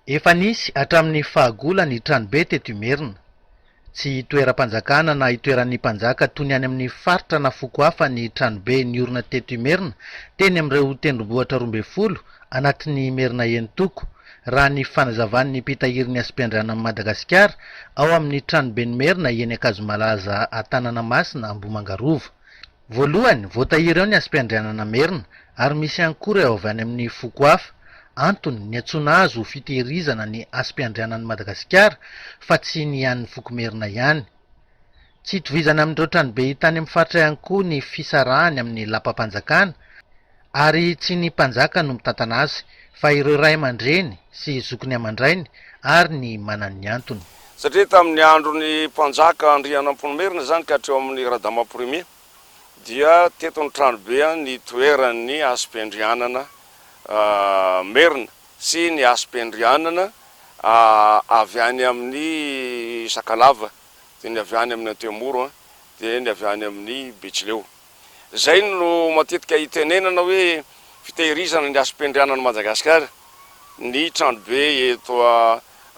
Efa nisy hatramin'ny fahagola ny tranobe teto Imerina. Tsy itoeram-panjakana na itoeran'ny mpanjaka toy ny any amin'ny faritra na foko hafa ny tranobe niorina teto Imerina teny amin'ireo tendrombohitra 12 anatin'ny Imerina Enin-toko, raha ny fanazavan'ny mpitahiry ny hasim-piandrianan'i Madagasikara ao amin'ny tranoben'i Merina eny Ankazomalaza Antananamasina Ambohimanga Rova. Voalohany, voatahiry ao ny hasim-piandrianana merina, ary misy ihany koa ireo avy any amin'ny foko hafa. Antony, niantsoana azy ho fitehirizana ny hasim-piandrianan'i Madagasikara fa tsy ny an'ny foko merina ihany. Tsy itovizana amin'ireo tranobe hita any amin'ny faritra ihany koa ny fisarahany amin'ny lapam-panjakana, ary tsy ny mpanjaka no mitantana azy fa ireo ray aman-dreny sy zokiny aman-drainy ary ny manan'ny antony. Satria tamin'ny andron'ny mpanjaka Andrianampoinimerina izany ka hatreo amin'ny Radama Premier dia teto ny tranobe nitoeran'ny hasim-piandrianana merina sy ny hasim-piandrianana avy any amin'ny Sakalava dia ny avy any amin'ny Antemoro dia ny avy any amin'ny Betsileo. Izay no matetika itenenana hoe fitehirizana ny hasim-piandrianan'i Madagasikara, ny tranobe eto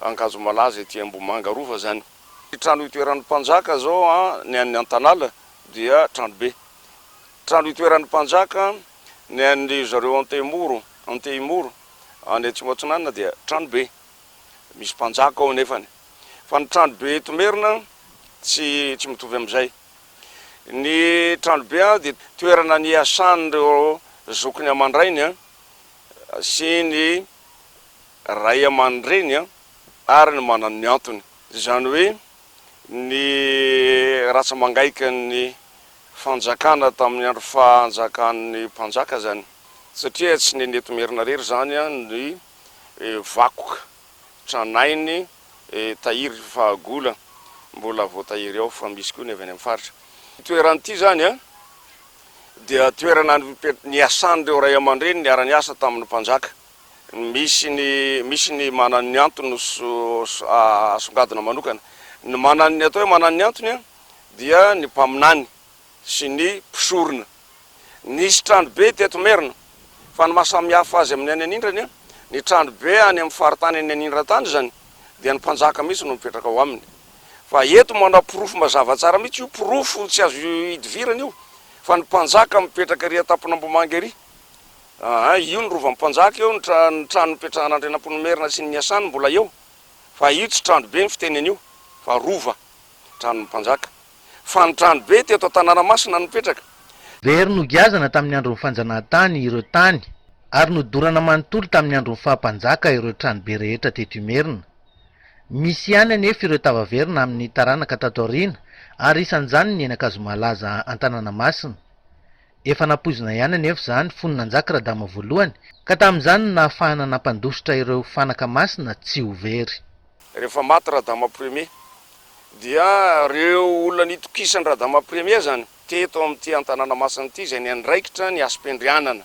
Ankazomalaza ety Ambohimanga Rova izany. Ny trano itoeran'ny mpanjaka izao ny an'ny Antanala dia tranobe. Trano itoeran'ny mpanjaka ny an'ny zareo Antemoro, Antehimoro, any Atsimo Atsinanana dia tranobe. Misy mpanjaka ao anefany. Fa ny tranobe eto Merina tsy tsy mitovy amin'izay. Ny tranobe dia toerana niasan'ireo zokiny aman-drainy sy ny ray aman-dreny ary ny manan'ny antony. Izany hoe ny ratsa-mangaikan'ny fanjakana tamin'ny andro fahanjakan'ny mpanjaka izany. Satria tsy ny eto Merina irery izany ny vakoka tranainy tahiry fahagola mbola voatahiry ao fa misy koa ny avy any amin'ny faritra. Ity toerana ity izany dia toerana niasan'ireo ray aman-dreny niara-niasa tamin'ny mpanjaka. Misy ny misy ny manan'ny antony no asongadina manokana. Ny manan'ny atao hoe manan'ny antony dia ny mpaminany sy ny mpisorona. Nisy tranobe teto Merina, fa ny maha samy hafa azy amin'ny any anindrany, ny tranobe any amin'ny faritany any anindran-tany izany dia ny mpanjaka mihitsy no mipetraka ao aminy. Fa eto manao porofo mazava tsara mihitsy io, porofo tsy azo idivirana io, fa ny mpanjaka mipetraka ery an-tampon'Ambohimanga ery. Aa, io ny rovan'ny mpanjaka eo, ny ny trano nipetrahan'Andrianampoinimerina sy ny niasany mbola eo. Fa io tsy tranobe ny fiteny an'io, fa rova, tranon'ny mpanjaka. Fa ny tranobe teto Antanànamasina no nipetraka. Very nogiazana tamin'ny andron'ny fanjanahantany ireo tany ary nodorana manontolo tamin'ny andron'ny faha-mpanjaka ireo tranobe rehetra teto Imerina. Misy ihany anefa ireo tavaverina amin'ny taranaka tato aoriana ary isan'izany ny eny Ankazomalaza Antanànamasina. Efa nampoizina ihany anefa izany fony nanjaka Radama voalohany ka tamin'izany no nahafahana nampandositra ireo fanaka masina tsy ho very. Rehefa maty Radama Premier dia ireo olona nitokisan'i Radama Premier izany teto amin'ity antanàna masina ity izay niandraikitra ny hasim-piandrianana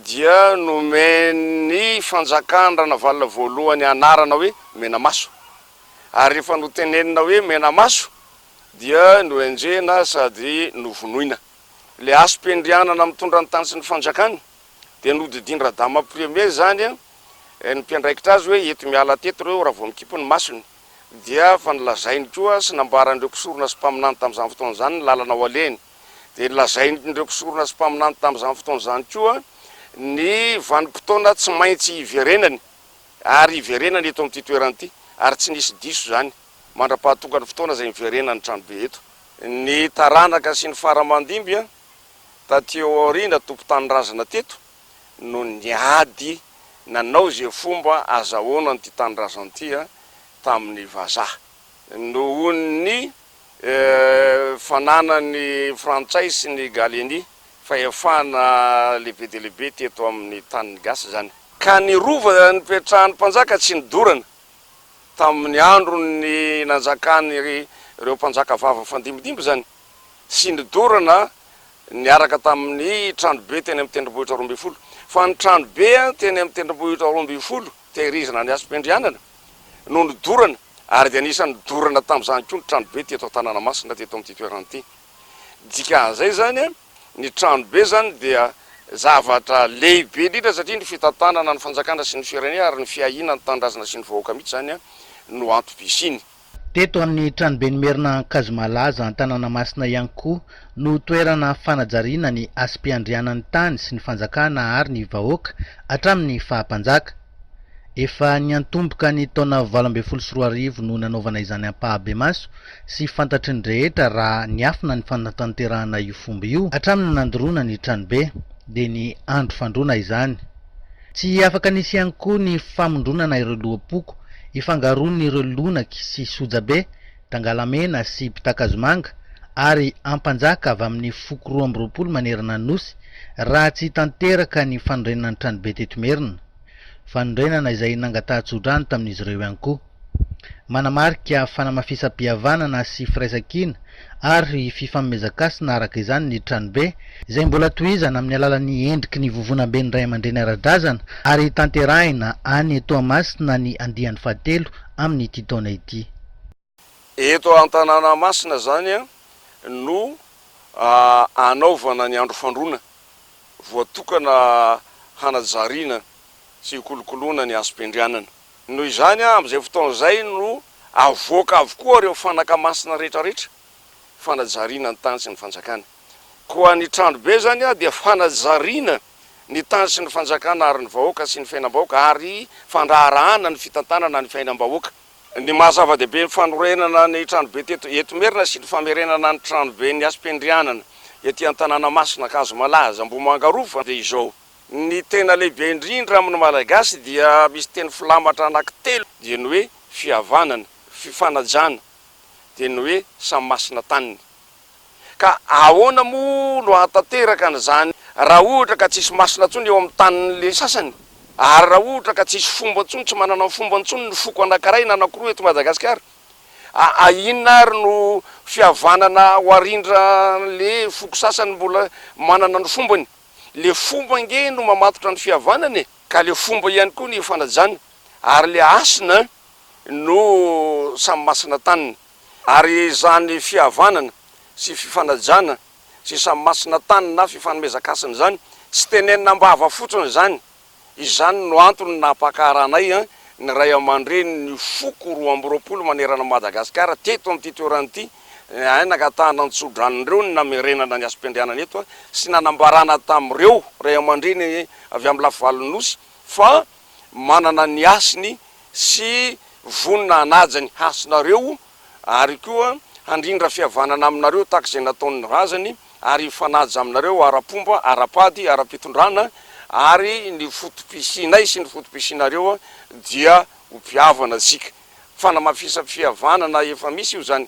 dia nomen'ny fanjakan'i Ranavalona voalohany anarana hoe Menamaso ary rehefa notenenina hoe Menamaso dia nohenjehina sady novonoina. Ilay hasim-piandrianana mitondra ny tany sy ny fanjakana dia nodidian-dRadama Premier izany ny mpiandraikitra azy hoe eto miala teto ireo raha vao mikipy ny masony dia fa nolazainy koa sy nambaran'ireo mpisorona sy mpaminany tamin'izany fotoana izany ny lalana ho alehiny dia nolazain'ireo mpisorona sy mpaminany tamin'izany fotoana izany koa ny vanim-potoana tsy maintsy hiverenany ary hiverenany eto amin'ity toerana ity ary tsy nisy diso izany mandra-pahatonga ny fotoana izay niverenan'ny tranobe eto. Ny taranaka sy ny fara aman-dimby taty aoriana tompon-tanindrazana teto no niady nanao izay fomba azahoana an'ity tanindrazana ity tamin'ny vazaha. Nohon'ny fananan'ny frantsay sy ny gallieni fahefana lehibe dia lehibe teto amin'ny tanin'ny gasy izany. Ka ny rova nipetrahan'ny mpanjaka tsy nidorana tamin'ny andron'ny nanjakan'ireo mpanjaka vavy nifandimbindimby izany sy nidorana niaraka tamin'ny tranobe teny amin'ny tendrombohitra 12. Fa ny tranobe teny amin'ny tendrombohitra 12 tehirizina ny hasim-piandrianana no nodorana ary dia anisan'ny nodorana tamin'izany koa ny tranobe teto Antanànamasina teto amin'ity toerana ity. Dikan'izay izany, ny tranobe izany dia zavatra lehibe indrindra satria ny fitantanana ny fanjakana sy ny firenena ary ny fiahiana ny tanindrazana sy ny vahoaka mihitsy izany no antom-pisiany. Teto amin'ny Tranoben'Imerina Ankazomalaza Antananamasina ihany koa no toerana fanajariana ny hasim-piandrianan'ny tany sy ny fanjakana ary ny vahoaka hatramin'ny faha-mpanjaka. Efa niantomboka ny taona 2018 no nanaovana izany ampahabemaso sy fantatry ny rehetra raha niafina ny fanatanterahana io fomba io hatramin'ny nandoroana ny tranobe, dia ny andro fandroana izany. Tsy afaka nisy ihany koa ny famondronana ireo loham-poko ifangaroan'ireo lonaky sy sojabe, tangalamena sy mpitakazo-manga ary ampanjaka avy amin'ny foko 22 manerana ny Nosy raha tsy tanteraka ny fanorenana ny tranobe teto Imerina. Fanorenana izay nangatahan-tsodrano tamin'izy ireo ihany koa. Manamarika fanamafisam-pihavanana sy firaisankina ary fifanomezan-kasina araka izany ny tranobe, izay mbola tohizana amin'ny alalan'ny endriky ny vovonamben'ny ray aman-dreny ara-drazana ary tanterahina any Toamasina ny andiany fahatelo amin'ity taona ity. Eto an-tanàna masina izany no anaovana ny andro fandroana voatokana hanajariana sy hikolokoloana ny hasim-piandrianana. Noho izany, amin'izay fotoana izay no avoaka avokoa ireo fanaka masina rehetrarehetra fanajariana ny tany sy ny fanjakana. Koa ny tranobe izany dia fanajariana ny tany sy ny fanjakana ary ny vahoaka sy ny fiainam-bahoaka ary fandraharahana ny fitantanana ny fiainam-bahoaka. Ny maha zava-dehibe ny fanorenana ny tranobe teto eto Merina sy ny famerenana ny tranoben'ny Hasim-piandrianana ety an-tanàna masina Ankazomalaza Ambohimanga Rova dia izao. Ny tena lehibe indrindra amin'ny Malagasy dia misy teny filamatra anankitelo dia ny hoe fihavanana, fifanajana, dia ny hoe samy masina taniny. Ka ahoana moa no hahatanteraka an'izany raha ohatra ka tsisy masina intsony eo amin'ny tanin'le sasany? Ary raha ohatra ka tsisy fomba intsony, tsy manana ny fomba intsony ny foko anankiray na anankiroa eto Madagasikara? A inona ary no fihavanana ho arindran'le foko sasany mbola manana ny fombany? Le fomba ange no mamatotra ny fihavanana e! Ka le fomba ihany koa ny fanajana ary le hasina no samy masina taniny. Ary izany fihavanana sy fifanajana sy samy masina tany na fifanomezan-kasina izany tsy tenenina am-bava fotsiny izany Izany no antony nampakaranay ny ray aman-drenin'ny foko 22 manerana an'i Madagasikara teto amin'ity toerana ity, nangatahana ny tso-dranon'ireo ny namerenana ny hasim-piandrianana eto sy nanambarana tamin'ireo ray aman-dreny avy amin'ny lafivalon'ny Nosy fa manana ny hasiny sy vonona hanaja ny hasinareo ary koa handrindra fihavanana aminareo tahaka izay nataon'ny razany ary hifanaja aminareo ara-pomba, ara-pady, ara-pitondrana ary ny foto-pisianay sy ny foto-pisianareo dia ho mpihavana isika. Fanamafisam-pihavanana efa misy io izany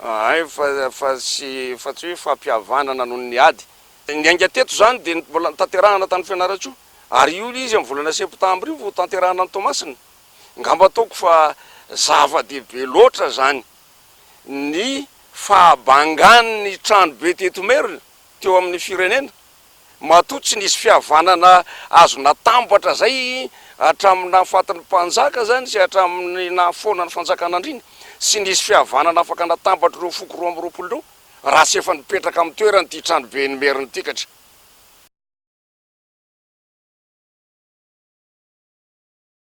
ein fa fa tsy fa tsy hoe fampihavanana noho ny ady. Niainga teto izany dia mbola notanterahana tany Fianarantsoa ary io ilay izy amin'ny volana septambra io vao hotanterahana any Toamasina. Ngamba ataoko fa zava-dehibe loatra izany ny fahabangan'ny tranobe teto Merina teo amin'ny firenena. Matoa tsy nisy fihavanana azo natambatra izay hatramin'ny nahafatin'ny mpanjaka izany sy hatramin'ny nahafoana ny fanjakan'Andriana. Tsy nisy fihavanana afaka natambatra ireo foko 22 ireo raha tsy efa nipetraka amin'ny toerany ity tranoben'i Merina ity.